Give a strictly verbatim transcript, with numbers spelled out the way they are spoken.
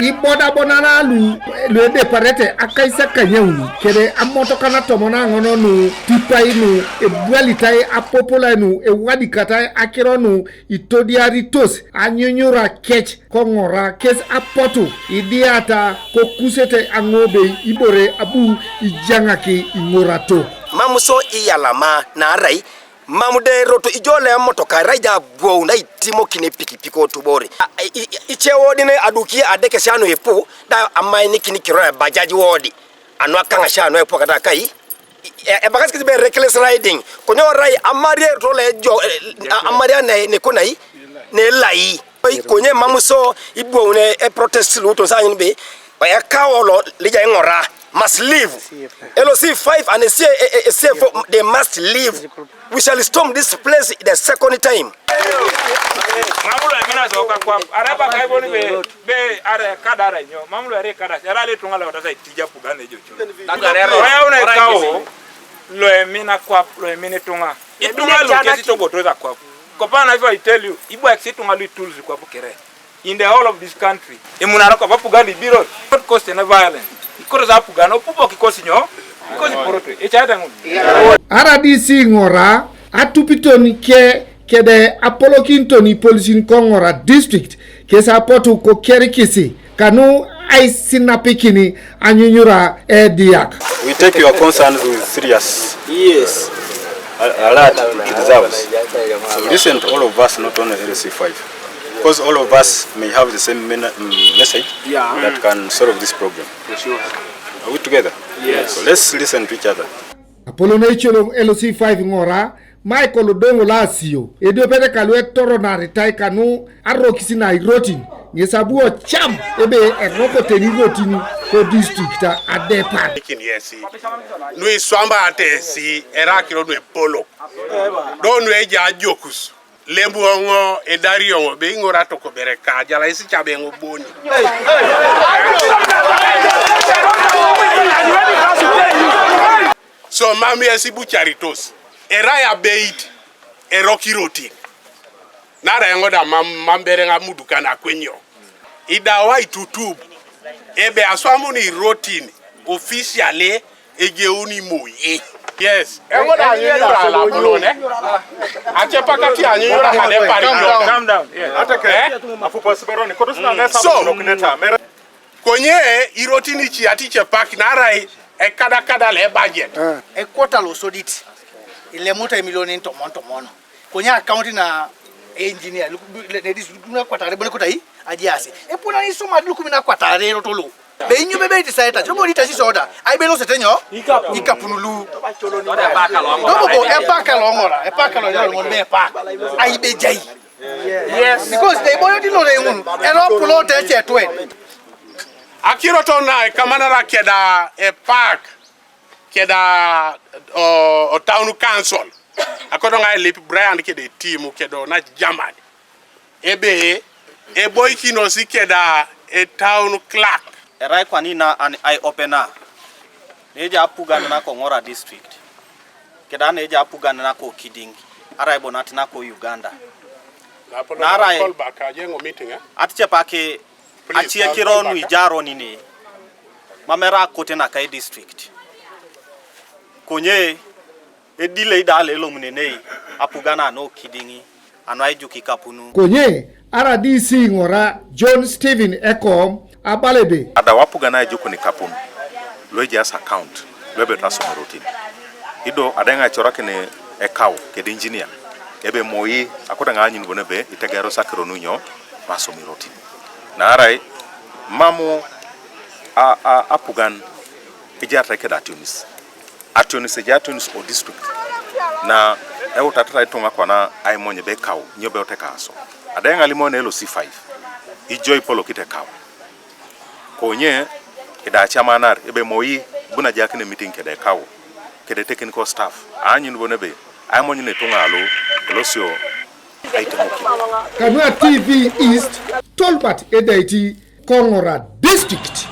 Ibodabonana lu, lu edeparete akaisakanykauni, kede amotokan atomon aŋon nu, tipai nu, ebwalitai apopolai nu, ewadikatai akiro nu, itodiaritos anyunyura kec koŋora kes apotu idiata kokusete aŋobei ibore abu ijaŋaki iŋorato. Mam so iyalama naarai mam da eroto ijo lo emotoka erai ja abwou naitimokin epikipik otubore. A- i- i- ice wodi ne aduki adekesha nu ipu da amainikin kiro ebajaj wodi anu akaŋasha nu epu kata kai. E- ebakasi kesi be reckless riding konye orai amaria eroto lo ejo e- a- amaria ne- nekonai nelai. Konye mam so ibwoune eprotest luton sa ŋin be ekao lo lija iŋora must leave. L C five and C four, they must leave. We shall storm this place the second time. Mamulo emina soka kwap araba kaiboni be be are kadara nyo mamulo are kadara era le tunga la watasa itija pugane jocho. Waya una kao lo emina kwap lo emina tunga itunga lo kesi togo toza kwap. Kopana, if I tell you, ibwa eksi tunga lu tools kwap kere in the whole of this country. Emunara kwap apugani biro not cause any violence. Ikoro za pugano pupo kikosi nyo. Kikosi poroto. Echa tangu. R D C ŋora atupiton ke kede apolokinton ipolisin koŋora district kes apotu kokerikisi kanu aisinapikini anyunyura ediak. We take your concerns with serious Yes. al- alert it deserves. So listen to all of us, not only L C five, because all of us may have the same men- mm, message Yeah. that can solve this problem. For sure. Are we together? Yes. So let's listen to each other. Apolon eicoloŋ L C five ŋora Michael Odongo Lasio ediopet kalu etoronaritai kanu arokis na irotin ŋes abu ocam ebe erokote nirotin kodistrict adepar. Kini esi nu iswamba ate esi erakiro nu epolo do nu eja ajokus lembu oŋo edari oŋo be iŋor atokobere ka ajala isi cabe eŋo boni. So mam yesi bucaritos erai abeit erokirotin nara eŋo da mam mam bereŋ amudukan akwenyo idawai tutub ebe aswamuni irotin officially egeuni moi. Yes eŋo da anyunyura alabulone acepakati anyunyura kadepari. Calm down. Calm down. Yes. Ate ke afupo siberoni kodo sina nesa so kuneta mere. Konye irotini ci atice pak narai ekadakada le budget. Ekwota losodit ilemuta emilionin tomon tomon. Konye akaunti na engineer nedis lukumi nakwatare bone kotai ajiasi eponani isoma lukumi nakwatare erotolo. Be inyo bebe itisaeta jobo litashi soda aibe losete nyo ikapunu lu. Dobo bo epaka loŋora epaka loŋora ŋon be epak aibe jai. Yes. Because they boyo dilo le ŋun ero pulo te chetwen. Akiro to na kamanara keda epak keda o, o town council akoto ŋa elip Brian kede timu kedo na Germany ebe eboikinosi keda e town clerk. Erai kwani na an eye opener neja apugan nako Ngora district keda neja apugan nako Kidiŋ arai bonat nako Uganda. Narai aticepaki acie kiro nu ijaro nini mam erai akote naka edistrict konye edilei da lo elomunenei apugan ano Kidiŋ ano aijuk ikapunu. Konye R D C Ngora John Stephen Ekom abala ebe adau apugan aijukun ikapun lo ejaas account lo ebeit asomorotin ido adaŋ aicorakin ekau kede engineer ebe moi akoto eoŋ aanyun bon ebe itegeros akiro nu inyo asomorotin naarai mam a- a- apugan ejaaritai keda ationis. Ationis ejai ationis o district na eutatatai ituŋa kwana aimony ebe ekau nyo be oteka aso. Adai eoŋ alimon L C five ijo ipolokit ekau. Konye ida acamanar ebe moi bu najakin emiting kede ekau kede technical staff aanyun bon ebe aimony na ituŋa alu elosio aitemokin. Kanua T V East, Tolbert Edaiti, Koŋora District.